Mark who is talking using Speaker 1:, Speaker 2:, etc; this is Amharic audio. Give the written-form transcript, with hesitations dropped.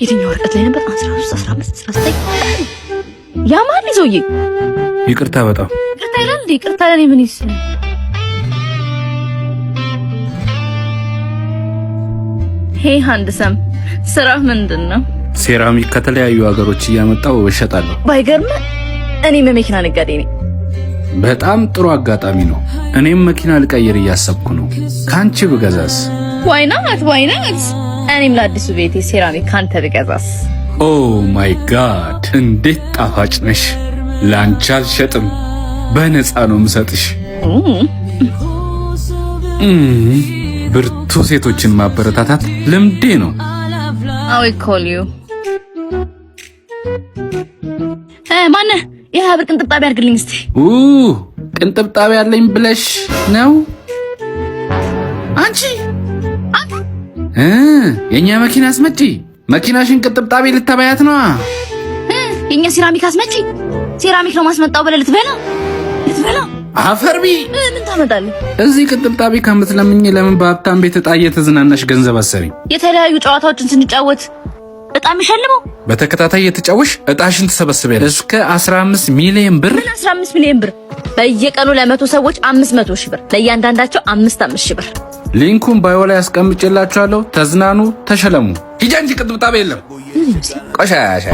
Speaker 1: የትኛው ወረቀት ላይ ነበር? 13፣ 15፣ 19። ያማል ሰውዬ።
Speaker 2: ይቅርታ፣ በጣም
Speaker 1: ይቅርታ ይላል እንዴ? ይቅርታ ለኔ ምን ይስ Hey handsome፣ ስራህ ምንድን ነው?
Speaker 2: ሴራሚክ ከተለያዩ ሀገሮች እያመጣው እሸጣለሁ።
Speaker 1: ባይገርም እኔም የመኪና ነጋዴ ነኝ።
Speaker 2: በጣም ጥሩ አጋጣሚ ነው። እኔም መኪና ልቀይር እያሰብኩ ነው። ከአንቺ ብገዛስ?
Speaker 1: Why not, why not? እኔም ለአዲሱ ቤቴ ሴራሚክ ካንተ ብገዛስ?
Speaker 2: Oh my God፣ እንዴት ጣፋጭ ነሽ! ለአንቺ አልሸጥም፣ በነፃ ነው የምሰጥሽ። ብርቱ ሴቶችን ማበረታታት ልምዴ ነው።
Speaker 1: I will call you። ማነህ? የ20 ብር ቅንጥብጣቢ አድርግልኝ እስቲ።
Speaker 2: ኡ፣ ቅንጥብጣቢ ያለኝ ብለሽ ነው አንቺ? የእኛ መኪና አስመጪ መኪናሽን ቅንጥብጣቢ ልታበያት ነዋ።
Speaker 1: የኛ ሴራሚክ አስመጪ ሴራሚክ ነው ማስመጣው ብለህ ልትበላ ልትበላ።
Speaker 2: አፈር ብዪ።
Speaker 1: ምን ታመጣለህ?
Speaker 2: እዚህ ቅንጥብጣቢ ከምትለምኝ ለምን በሀብታም ቤት ዕጣ እየተዝናናሽ ገንዘብ አሰሪኝ?
Speaker 1: የተለያዩ ጨዋታዎችን ስንጫወት እጣ የሚሸልመው።
Speaker 2: በተከታታይ እየተጫወሽ እጣሽን ትሰበስቢያለሽ። እስከ 15 ሚሊዮን ብር።
Speaker 1: ምን 15 ሚሊዮን ብር? በየቀኑ ለ100 ሰዎች 500 ሺህ ብር፣ ለእያንዳንዳቸው 5 5 ሺህ ብር።
Speaker 2: Link ኡን bio ላይ አስቀምጬላችኋለሁ። ተዝናኑ፣ ተሸለሙ። ሂጂ አንቺ፣ ቅንጥብጣቢ የለም ቆሻሻ።